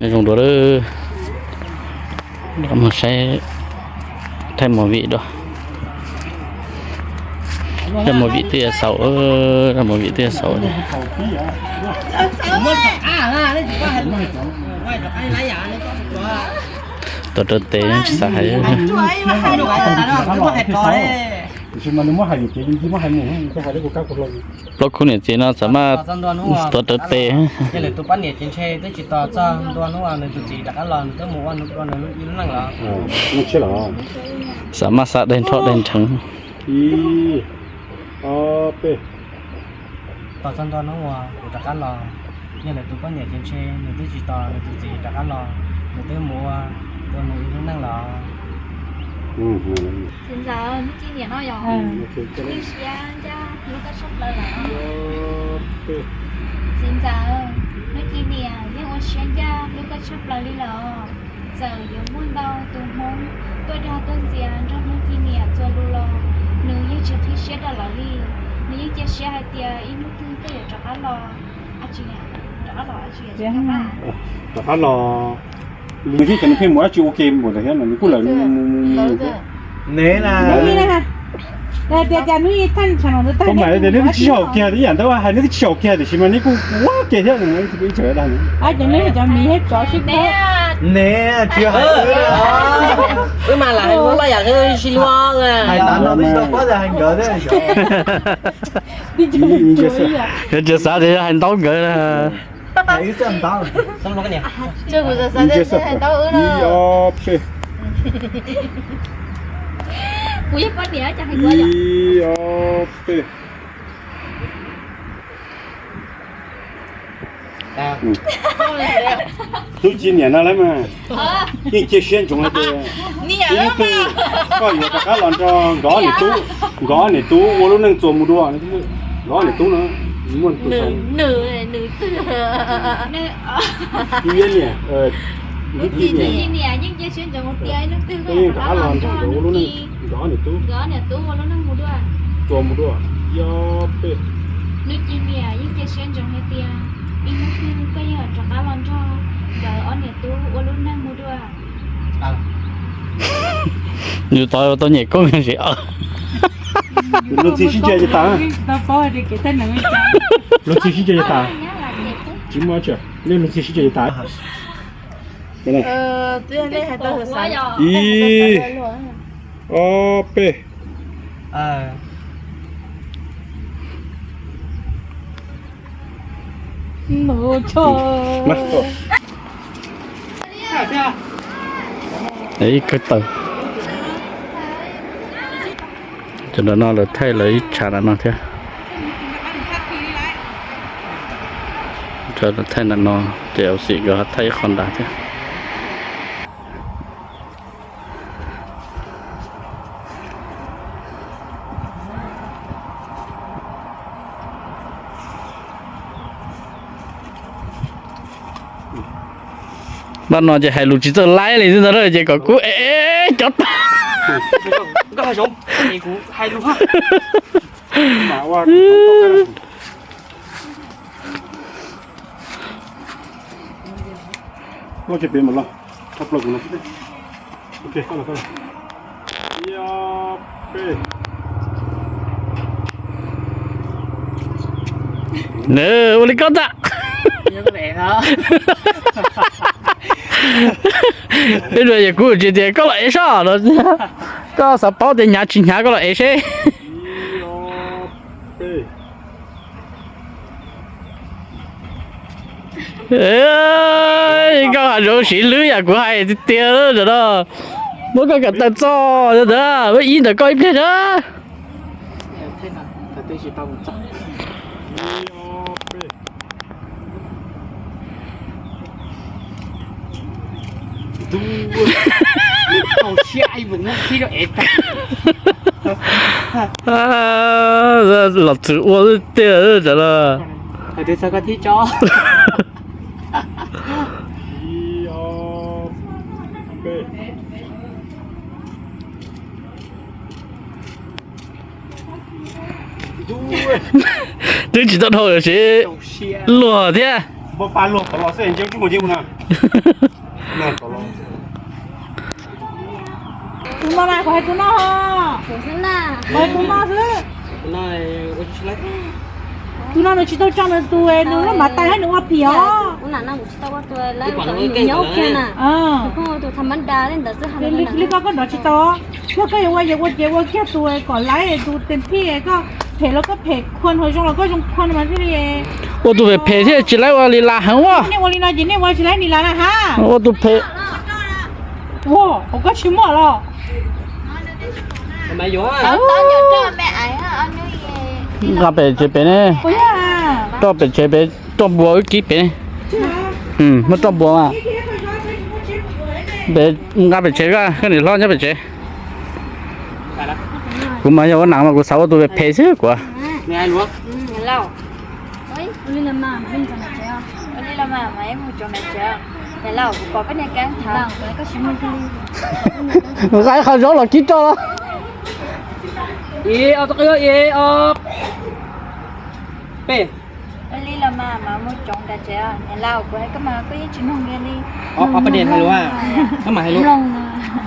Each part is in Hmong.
Zoo dua lawm, mus saib thaij movie dua. Thaij movie twb yuav xaus, thaij movie twb yuav xaus. Tuav rawv tes tsis xav hais. Plaub khub niam txiv no txawm maj tuav rawv tes. Xav maj xa daig nrho daig nrheev. Tos txog ntua hnub uas kuv rov qab los, yog lawv tus poj niam ces ntshe nws twb tsis tos nws tus txiv rov qab los, nws twb mus ua, ua nws ib lub neej lawm. Txiv ntxawm, hnub kib niam no yog ua siab ncaj hlub koj tshaj plaws lawm. Txiv ntxawm, hnub kib niam yeej ua siab ncaj hlub koj tshaj plaws li lawm. Txawm yuav muaj ntau tus Hmoob tuaj dag tuaj ntxias nrog hnub kib niam txuas lus los nws yeej tsis qhib siab rau lawv li. Nws yeej cia siab hais tias ib hnub twg koj yuav rov qab los. Rov qab los, nws thiaj cov nws pheej mus dab tsi ua ke npaum ntawd thiab no nws kuj lawm. Neb na, tias cas hnub ib thaj tsam no ntawd tag, neb twb tsis haum kiag ib yam ntawd, hais neb twb tsis haum kiag tiam sis mas neb kuj ua ke thiab. Neb tsis hais, wb mas lam hais loj yam sib hlub, hais tav no twb tsis tau paub tias hais nkawd thiab. Yog tsis xav tias yog hais ntaub nkawd na. Kuv yog poj niam cas hais kuv. Ib ob peb. Hnub kib niam no lawm mas yeej cia siab ntsoov hais tias ib hnub twg koj yuav rov qab los nrog nkawd ob niam tub, nkawd ob niam tub ua lub neej txuas mus dua. Nkawd ob niam tub no muaj tus, nws, nws, nws twg? Hnub kib niam, hnub kib niam yeej cia siab ntsoov tias ib hnub twg koj yuav rov qab los nrog nkawd ua lub neej, nkawd ob niam tub, nkawd ob niam tub ua lub neej mus dua, txuas mus dua. Ib ob peb. Hnub kib niam yeej cia siab ntsoov hais tias ib hnub twg koj yeej yuav rov qab los nrog nkawd ob niam tub ua lub neej mus dua. Yus tau, tau nyem koob sim. Luag txim sib ncaim ces tas. Luag txim sib ncaim ces tas. Tsis muaj, nej luag txim sib ncaim ces tas. Ib ob peb. Ib kawg taw. Cov no lawv thaij lawv ib tshav no thiab. Thaij no ces auxim nkawd thaij ib qho nrad thiab. Npaj no ces hais lus tsis txawj laib li xwb ntag ces kom kub es cov tag. Nws ua li koj ntag. Ib ntsis kuv tsis tias koj los ev soj no, koj xav paub tias hnyav tsis hnyav koj los ev seb. Koj hav zoov siv lwb yam kuv hais tiag tiag no. Muab koj kawm tawm txoj ntawd, muab ib ntawm koj ib pliag na. Los txwm ua tiag no. Twb tsis tau dhau siv luag thiab. Tus no na, kuv hais tus no. Kuv hais tus no xwb. Tus no nws tsis tau tso nws tus, nws lub mav tais nws ua phim os. Li koj koj nrov tsis tau. Yog koj yuav ua, yuav ua ces ua kiag tus kom laib tus tes thij, koj phem los koj phem, khua hauv zoo los koj zoo khua no mas thiaj li. Ua tus phem phem thiaj tsis laib ua li las heev ua. Nej ua li no ces nej ua tsis laib li las na ha. Ua tus phem. Ua, ua koj tsis muaj los. Nqa pem tsev pem ne. Roj pem tsev pem, roj npua wb kib pem ne. Muab roj npua mas. Pem, nqa pem tsev koj, koj niam hlob nyob pem tsev. Kuv mas yog ua nam mas kuv xav ua tus phem xwb kuv. Nqa qhov zaub los kib roj los. Ib ob, ib ob, peb. Koj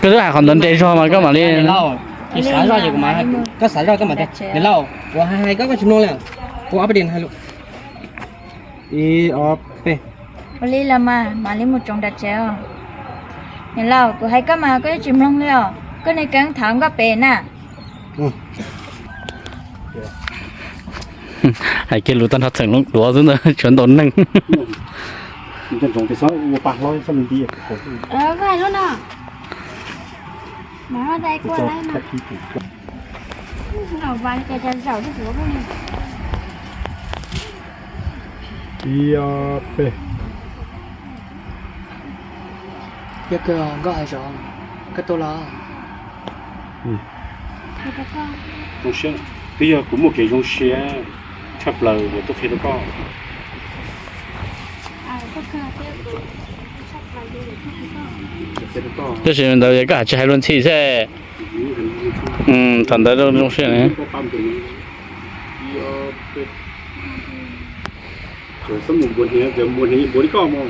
twb hais qhov ntawd ntev zog mas koj mam li. Koj xav zoj koj mam, niam laus, kuv hais koj koj tsis mloog li. Kuv ob peb diav hais lus. Ib ob peb. Ua li los mas mam li mus tsoov nram tsev os. Niam laus, kuv hais koj mas koj yeej tsis mloog li os. Koj niag keeb thav nkauj pem na. Hais kiag lus tag nrho txheem lub duav xwb ntag, tshuav ntaus neeg. Koj hais lub no. Ib ob peb. Yog kawg nkauj hais zov, koj tuaj los. Zoo siab, twb yog kuv muaj kev zoo siab tshaj plaws uas tuaj qhia rau koj. Tab sis ntawd koj hais tsis hais luag ntxhi xwb. Thaum ntawd zoo siab ne. Xab mus npuav hniav, npuav hniav npuav li koj mog.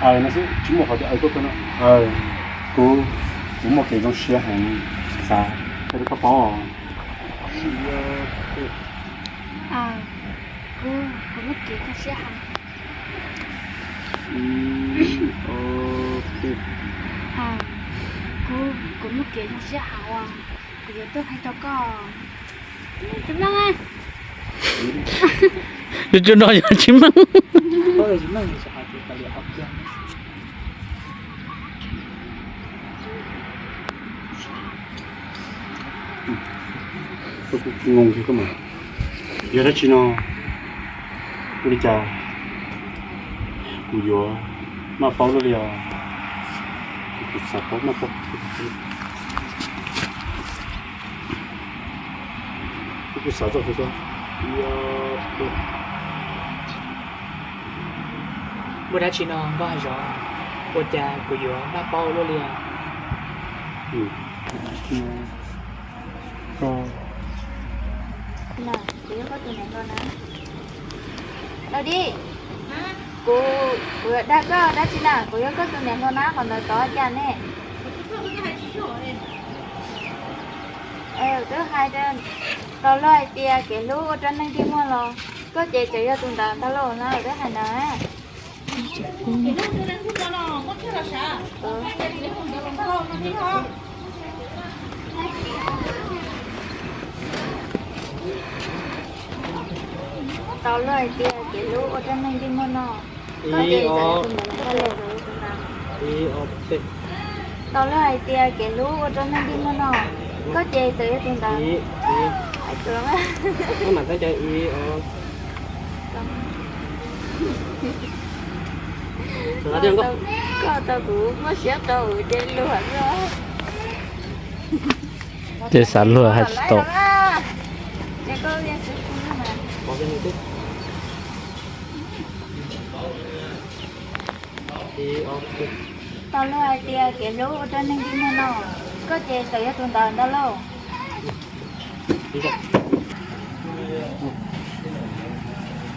Aws no xwb, tsis muaj qhov tias aws tuaj no. Aws, kuv, kuv muaj kev zoo siab heev, xav qhia rau koj paub. Kuv, kuv muaj kev zoo siab heev. Kuv, kuv muaj kev zoo siab heev uas kuv yuav tuaj qhia rau koj. Tsis mloog. Yuav tsum no yog tsis mloog. Yog dab tsi no? Ua li cas kuv yuav maj paub luaj li os? Kuv xav paub maj paub. Kuv xav txog, muaj dab tsi no nkauj hais zov, ua cas kuv yuav maj paub luaj li os? Kuv yog koj tus niam hluas na. Los di, kuv, kuv dag koj dab tsi na, kuv yog koj tus niam hluas na, qhov ntawd tod cas ne? Twb hais rau, tau luag hais tias kev hlub ua rau neeg dig muag los, koj ces tseem yog tus ntawd ntag lauj na, twb hais ntawd. Tau luag hais tias kev hlub ua rau neeg dig muag no, koj ces tseem yog tus ntawd ntag lauj. Tau luag hais tias kev hlub ua rau neeg dig muag no, koj ces tseem yog tus ntawd. Koj mam tau cov ib os. Koj tau kuv muaj siab rau ces luag. Ces xav luag hais tsis tau. Tau luag hais tias kev hlub ua rau neeg dig muag no, koj ces tseem yog tus ntawd ntag lauj.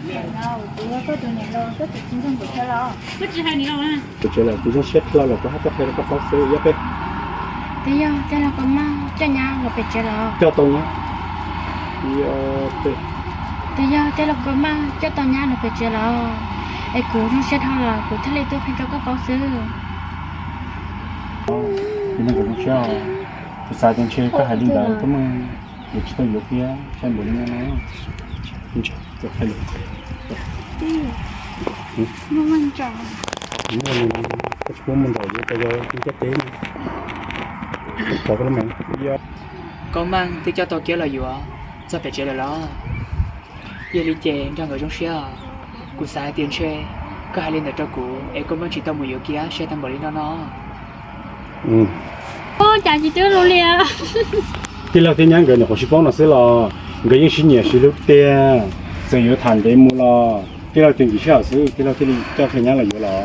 Kuv yog koj tus niam los koj tseem tsis nrog kuv tham los? Kuv tsis hais niam los. Kuv tsev lawm, kuv zoo siab dhau los kuv haj tau qhia rau koj paub xwb ib peb. Twb yog tej los koj maj coj nyab los pem tsev los? Coj tau nyab. Ib peb. Twb yog tej los koj maj coj tau nyab los pem tsev los? Es kuv zoo siab dhau los kuv thiaj li tuaj qhia rau koj paub xwb. Kuv zoo siab, kuv xav tias ntshe koj hais li ntawd koj muaj yuav tsis tau yuav kiag saib npaum li no no. Koj tsis pub mus nraum yoov tas yog caj teb. Koj maj twb coj tau kiag los yuav txog pem tsev lawm los? Yog li ces nrog nkawd zoo siab. Kuv xav hais tias ntshe koj hais li ntawd rau kuv es koj muaj tsis tau mus yuav kiag saib tau npaum li no no. Ua cas tsis twb lus li. Tij laug thiab nyab nkawd nyuam qhuav sib paub no xwb los nkawd yeej sib nyiam sib hlub tiag. Txawm yuav tham ntev mus los tij laug tias nkim sij hawm xwb tij laug thiaj li coj tus nyab los yuav los.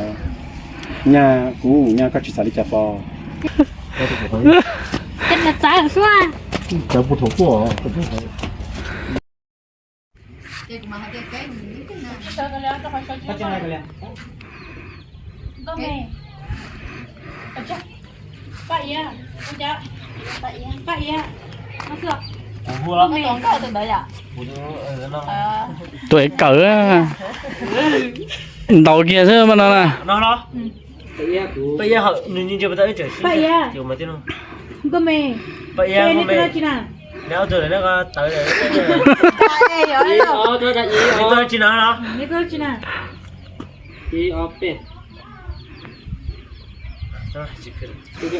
Nyaj kuv nyaj koj tsis xav li cas pos. Tus kawm ntaus kiag xwb mas no na. Nkauj me, neb tuaj tsis na? Neb tuaj tsis na? Ib ob peb.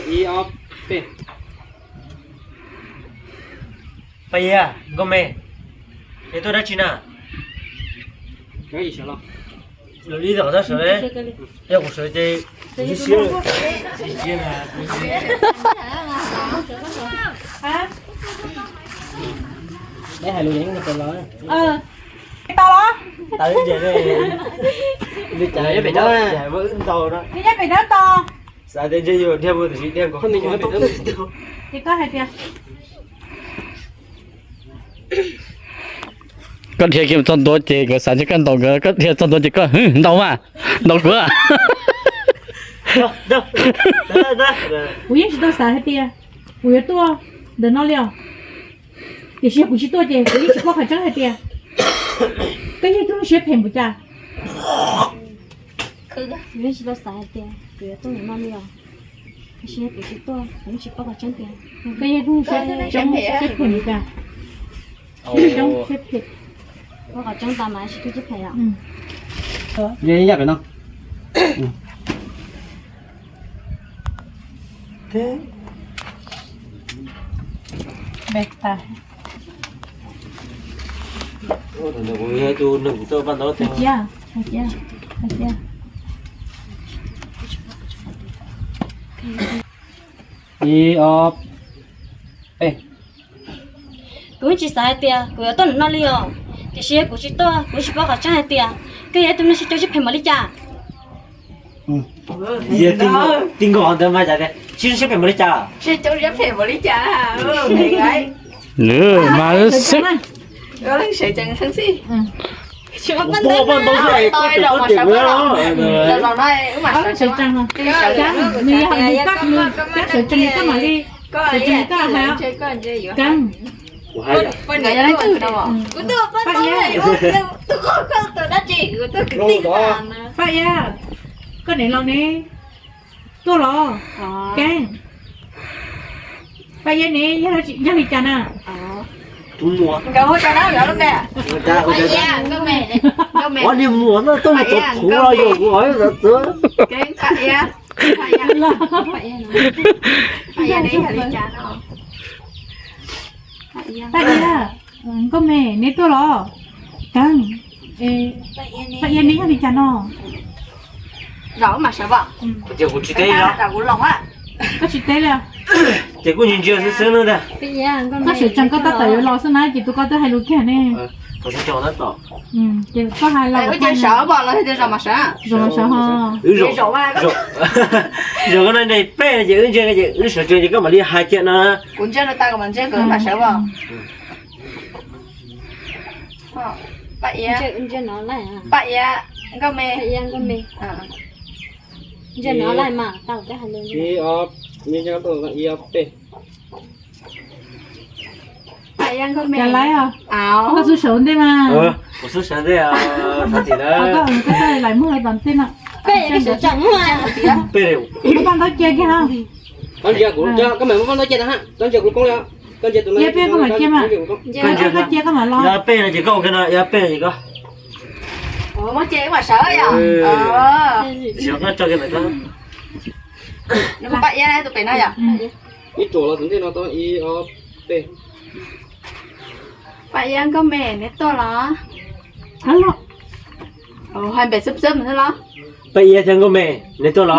Ib ob peb. Paj Yag, Nkauj Me, neb tuaj dab tsi na? Lawv ib txoj sawv, yog kuv sawv ces kuv siab. Neb hais lus yeej tau los. Tau los? Tau li cas ne? Li cas nyob pem dawb, nyob pem dawb tos. Xav tias ntshe yus dhia mus tam sim dhia nkaus. Ces koj hais tias koj dhia kiag txog ntua ces nkawd xav tias koj ntaus nkawd, koj dhia txog ntua ces koj, hwv, ntaus mas, ntaus kuv. Kuv yeej tsis tau xav hais tias kuv yuav tuaj ntawm no li os. Tiam sis yog kuv tsis tuaj ces kuv yeej tsis paub qhov tseeb hais tias koj yog ib tug siab phem npaum cas. Kuv yeej tsis tau xav hais tias kuv yuav tuaj ntawm no li os. Tiam sis yog kuv tsis tuaj kuv yeej tsis paub qhov tseeb tias koj yog ib tug siab phem npaum cas. Paub qhov tseeb tas mas tsis tau siab phem os. Ib ob peb. Kuv tsis xav hais tias kuv yuav tuaj ntawm no li os. Tiam sis yog kuv tsis tuaj kuv tsis paub qhov tseeb hais tias koj yog ib tug neeg siab coob siab phem npaum li cas. Yog tij nkauj ntawd mas cas tias siab coob siab phem npaum li cas. Siab coob siab phem npaum li cas. Lwm mas sawv tsees xwb. Nws yog hais lus koj, nws kab sawv tsees koj mam li, sawv tsees koj hais. Kab. Paj Iab, koj niam laus ne tuaj los? Kab. Paj Iab ne yog li cas na? Ua niag muam no tuaj mus txog khuv los yog kuv. Paj Iab, Nkauj Me, neb tuaj los? Kab. Paj Iab, neb yog li cas no? Koj tsis teb li. Ces kuj ntsia ntsia xwb xwb no ntag. Koj sawv tsees koj tab tom yuav los xwb na ces tus koj twb hais lus kiag ne. Ces koj hais los, zaum mas sawv ho. Zaum koj no nqis peb ces wb ntsia ces wb sawv tsees ces koj mam li hais kiag no. Kuv ntsia no tas kuv mam ntsia kom wb mam sawv os. Paj Iab, Paj Iab Nkauj Me. Ib ob peb. Paj Iab Nkauj Me. Koj xub sawv ntej mas. Kuv xub sawv ntej, xav txim na. Koj lais muag tom ntej no. Peb, muab paj ntaub cia kiag ha. Koj ntsia kuv, koj mam muab paj ntaub cia na ha. Koj ntsia kuv koob li. Koj ntsia tus no. Cia peb koj mam cia mas. Koj cia koj mam los. Yog peb no ces koj ua kiag no, yog peb no ces koj. Muab cia ib mam sawv yom. Tab sis koj tso kiag ntawm koj. Nws hu Paj Iab tus pem no yom. Ib ruam los tus ntej no tau ib ob peb. Paj Iab Nkauj Me, neb tuaj los? Hais npe xwb xwb xwb los? Paj Iab thiab Nkauj Me, neb tuaj los?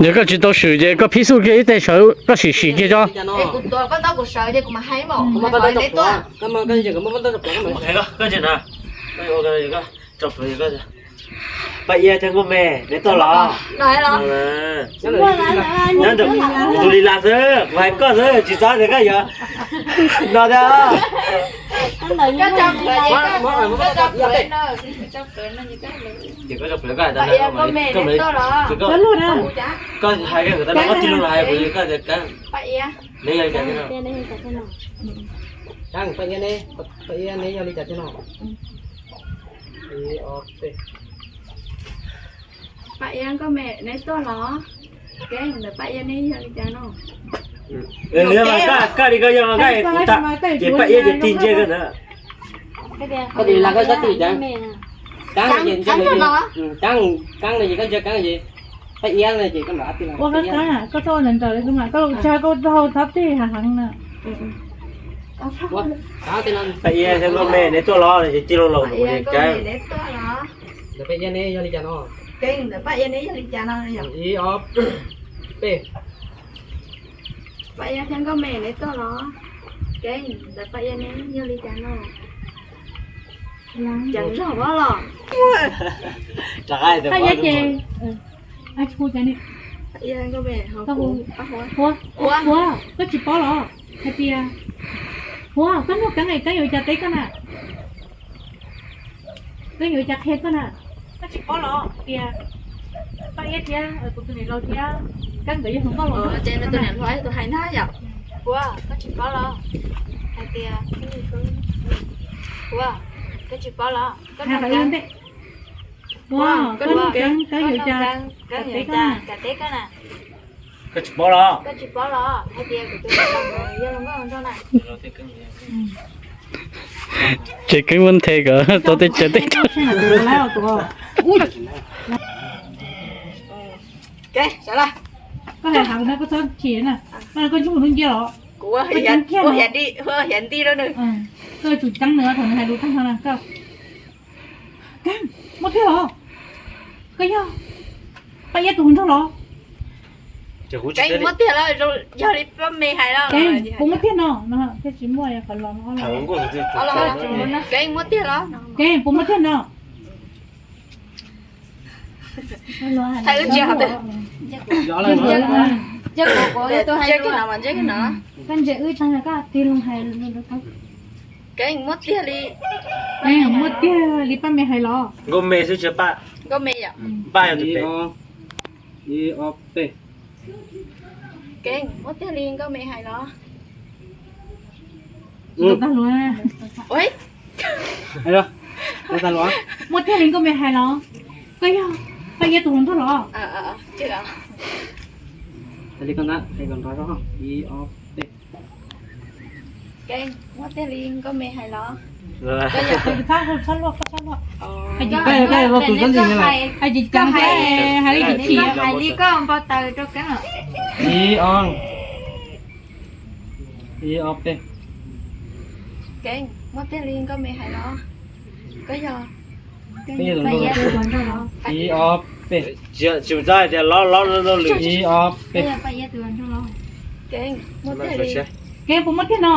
Yog koj tsis tau swm ces koj phib xuj kiag ib teg sawv, koj sim sim kiag tso. Kuv tuav koj ntaub kuv sawv ces kuv mam hais mas. Paj Iab thiab Nkauj Me, neb tuaj los? Nyob ntawm kuv tus li las xwb, kuv hais koj xwb, tsis txhob tias koj yuav no thiab. Ces koj tso plawv koj hais tau na, koj hais koj tau na, koj tij laug los hais kuv, koj tias Keeb, neb yog li cas thiab no? Keeb, Paj Iab, neb yog li cas thiab no? Paj Iab, Nkauj Me, neb tuaj los? Keeb, ntawm Paj Iab neb yog li cas no? Koj li koj yog kuv tas ces Paj Iab ces tig ntsia koj ntawd. Koj tus li las koj tib cas? Keeb, Keeb no ces koj ntsia Keeb ces Paj Iab no ces koj nram qab tij. Ua Keeb, koj txhob ua nrawm nrawm li xwb mas, koj tsis hais koj tau thab tij heev heev na. Paj Iab thiab Nkauj Me neb tuaj los? Ces tij laug laus kuv ces Keeb. Ntawm Paj Iab neb yog li cas no? Keeb, ntawm Paj Iab neb yog li cas no? Ib ob peb. Paj Iab thiab Nkauj Me neb tuaj los? Keeb, ntawm Paj Iab neb yog li cas no? Ceev zog los? Paj Iab ces, Huab, koj tsis paub los? Hais tias, Huab, koj nug Keeb es Keeb yuav cas teb koj na? Keeb yuav cas qhia koj na? Koj tsis paub los tias Paj Iab thiab kuv tus niam laus thiab Keeb nkawd yog hluas nkauj los? Ces nws tus niam hluas tus hais na yom. Huab, koj tsis paub los? Hais tias, Huab, koj tsis paub los? Huab, koj nug Keeb, Keeb yuav cas teb koj na? Koj tsis paub los? Koj tsis paub los? Hais tias kuv tus niam laus yog hluas nkauj hluas nraug na. Ces Keeb muab nthe kom tau tej chaw teb. Koj hais heev na, koj txhob chim na. Koj ntsia mus hnub ncia los? Kuv ua hiav nti rau nws. Koj tsum ceeb nws thaum nws hais lus tag nrho na koj. Keeb, muaj tiag los? Koj yog Paj Iab tus hluas nraug los? Keeb, muaj tiag los? Yog li Paj Me hais los? Keeb, puas muaj tiag no? Thiaj tsis muaj qhov los no. Keeb, muaj tiag los? Keeb, puas muaj tiag no? Hais wb ntsia. Koj ntsia wb tag koj tig los hais. Keeb, muaj tiag li? Keeb, muaj tiag li Paj Me hais los? Nkauj Me xwb tsis yog Paj. Nkauj Me yom. Paj yog tus pem. Ib ob peb. Keeb, muaj tiag li Nkauj Me hais los? Muaj tiag li Nkauj Me hais los? Koj yog Paj Iab tus hluas nraug los? Keeb, muaj tiag li Nkauj Me hais los? Hais li koj npau taws rau Keeb. Ib ob, ib ob peb. Keeb, muaj tiag li Nkauj Me hais los? Koj yog Paj Iab tus hluas nraug los? Ib ob peb. Tsis txhob hais tias los los los lwm. Ib ob peb. Keeb, muaj tiag li? Keeb, puas muaj tiag no?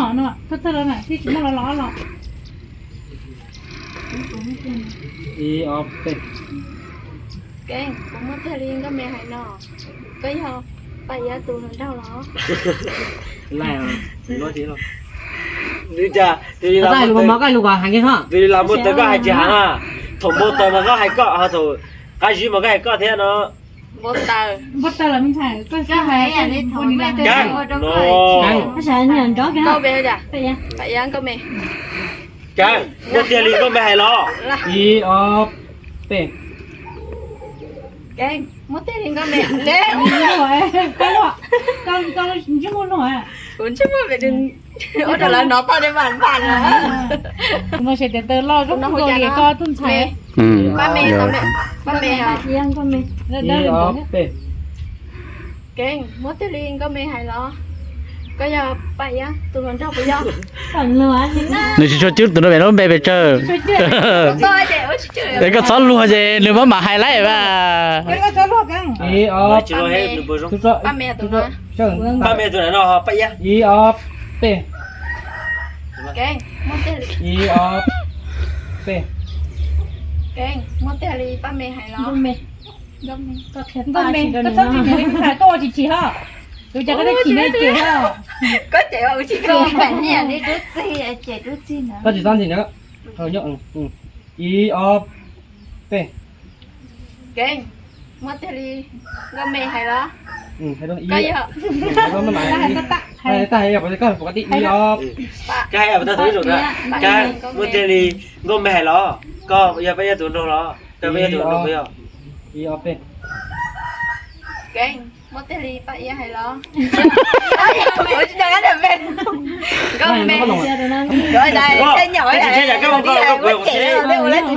Thawj thawj los na, thiaj tsis muaj los los los. Ib ob peb. Keeb, puas muaj tiag li Nkauj Me hais no? Koj yog Paj Iab tus hluas nraug los? Twb cas, twb li los muaj taw koj hais tsis hais na. Thaum npau taws mas koj hais koj, thaum qab zib mas koj hais koj thiab no. Npau taws los me ntxhais, koj hais no. Paj Iab, nkauj me. Cas, muaj tiag li nkauj me hais los? Ib ob peb. Muaj tiag li nkauj me. Kuv ntsej muag pem ua rau lawv hnov toj deb npam npam na. Kuv mas tias taws loj zoo koj li koj tus ntxhais. Paj me, Paj me, Paj me. Ib ob peb. Kev, muaj tiag li nkauj me hais los? Koj yog Paj Iab tus hluas nraug puas yog? Nws tsis tshua cwb tus nraug pem lub npe pes tsawg. Es koj txhob luag ces nws maj mam hais lawm mas. Paj me tus no, Paj Iab. Ib ob peb. Ib ob peb. Muaj tiag li Paj me hais los? Nkauj me, koj txhob txwm nws li me ntxhais, koj ua tsis chim ho. Tus cas koj thiaj chim nej cem ho. Koj cem ua tsis koj niam li tub txig, cem tub txig na. Koj tsis txhob ntxim na. Ib ob peb. Kev, muaj tiag li nkauj me hais los? Koj yog, koj hais yog pov koj pov koj tib ib ob. Koj hais yog pov tau tus ib zaug na. Koj, muaj tiag li nkauj me hais los? Koj yog Paj Iab tus nraug los? Koj Paj Iab tus nraug puas yog? Ib ob peb. Kev, muaj tiag li Paj Iab hais los? Nkauj me, tej nyom ua cem, ua cem, ua cem,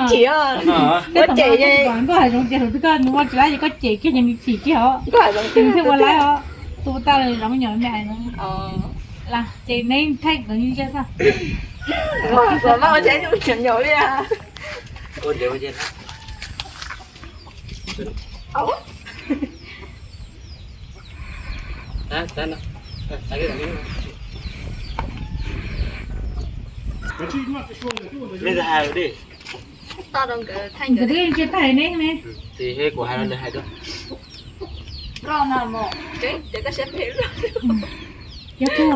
koj hais zoo tias koj nws ua tsis lab ces koj cem kiag ces nws chim kiag os. Nws thiaj ua laiv os. Tus tau zoo nyom me hais no. Ces neb thaij tus ntsej xwb. Nkawd twb tsis thaij ne. Kuv hais los nws hais dua.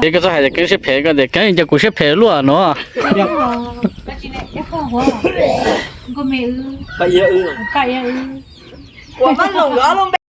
Ces koj txhob hais tias Keeb siab phem, koj tias Keeb cas kuv siab phem luaj no. Paj Iab wb.